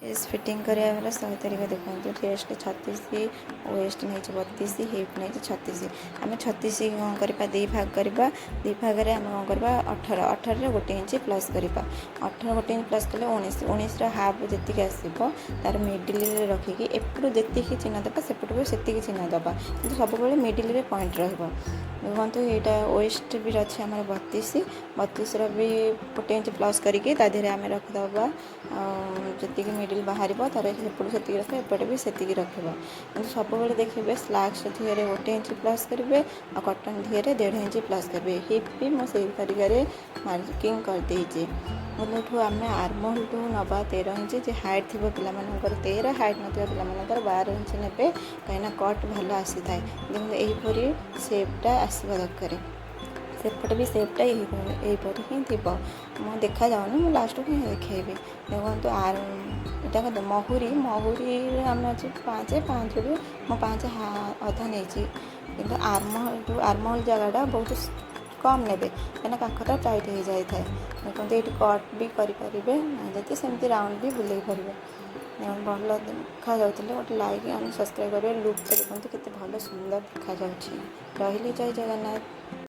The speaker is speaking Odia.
ଡ୍ରେସ୍ ଫିଟିଂ କରିବା ସହଜ ତରିକା ଦେଖନ୍ତୁ। ଚେଷ୍ଟ 36, ୱେଷ୍ଟ ନେଇଛି 32, ହିପ୍ ନେଇଛି 36। ଆମେ 36 କ'ଣ କରିବା? ଦୁଇ ଭାଗ କରିବା। ଦୁଇ ଭାଗରେ ଆମେ କ'ଣ କରିବା? 18, 18ରେ 1 ଇଞ୍ଚ ପ୍ଲସ୍ କରିବା। 18 1 ଇଞ୍ଚ ପ୍ଲସ୍ କଲେ 19। 19ର ହାଫ୍ ଯେତିକି ଆସିବ, ତାର ମିଡ଼ିଲରେ ରଖିକି ଏପଟୁ ଯେତିକି ଚିହ୍ନ ଦେବା, ସେପଟୁ ବି ସେତିକି ଚିହ୍ନ ଦେବା। କିନ୍ତୁ ସବୁବେଳେ ମିଡ଼ିଲରେ ପଏଣ୍ଟ ରହିବ। ଦେଖନ୍ତୁ, ଏଇଟା ୱେଷ୍ଟ ବି ଅଛି ଆମର 32। 32ର ବି 1 ଇଞ୍ଚ ପ୍ଲସ୍ କରିକି ତା ଦେହରେ ଆମେ ରଖିଦେବା। ଆଉ ଯେତିକି ମିଡ଼ିଲ୍ ବାହାରିବ, ତାର ସେପଟୁ ସେତିକି ରଖିବା, ଏପଟେ ବି ସେତିକି ରଖିବା। କିନ୍ତୁ ସବୁବେଳେ ଦେଖିବେ, ସ୍ଲାକ୍ସ ଦିହରେ 1 ଇଞ୍ଚ ପ୍ଲସ୍ କରିବେ ଆଉ କଟନ୍ ଦିହରେ 1.5 ଇଞ୍ଚ ପ୍ଲସ୍ କରିବେ। ହିପ୍ ବି ମୁଁ ସେଇ ତରିକାରେ ମାର୍କିଂ କରିଦେଇଛି। ଏଠୁ ଆମେ ଆର୍ମହୋଲ୍ଠୁ ନେବା 13 ଇଞ୍ଚ। ଯେ ହାଇଟ୍ ଥିବ ପିଲାମାନଙ୍କର 13, ହାଇଟ୍ ନଥିବା ପିଲାମାନଙ୍କର 12 ଇଞ୍ଚ ନେବେ, କାହିଁକିନା କଟ୍ ଭଲ ଆସିଥାଏ। ଦେଖନ୍ତୁ, ଏହିପରି ସେପ୍ଟା ଆସିବା ଦରକାର। ସେପଟେ ବି ସେପ୍ଟା ଏହିପରି ହିଁ ଥିବ। ମୁଁ ଦେଖାଯାଉନି, ମୁଁ ଲାଷ୍ଟକୁ ହିଁ ଦେଖେଇବି। ଦେଖନ୍ତୁ, ଆର ଏଇଟା କେତେ? ମହୁରୀ। ମହୁରୀରେ ଆମେ ଅଛି 5, 5ରୁ ମୁଁ 5 ଅଧା ନେଇଛି। କିନ୍ତୁ ଆର୍ମହୋଲ୍ଠୁ ଆର୍ମହୋଲ୍ ଜାଗାଟା ବହୁତ କମ୍ ନେବେ, କାହିଁକିନା କାଖଟା ଟାଇଟ୍ ହେଇଯାଇଥାଏ। ଦେଖନ୍ତୁ, ଏଇଠି କଟ୍ ବି କରିପାରିବେ, ଯଦି ସେମିତି ରାଉଣ୍ଡ ବି ବୁଲେଇ ପାରିବେ। ଭଲ ଦେଖାଯାଉଥିଲେ ଗୋଟେ ଲାଇକ୍ ଆଣ୍ଡ ସବସ୍କ୍ରାଇବ୍ କରିବେ। ଲୁକ୍ଟା ଦେଖନ୍ତୁ, କେତେ ଭଲ ସୁନ୍ଦର ଦେଖାଯାଉଛି। ରହିଲି, ଜୟ ଜଗନ୍ନାଥ।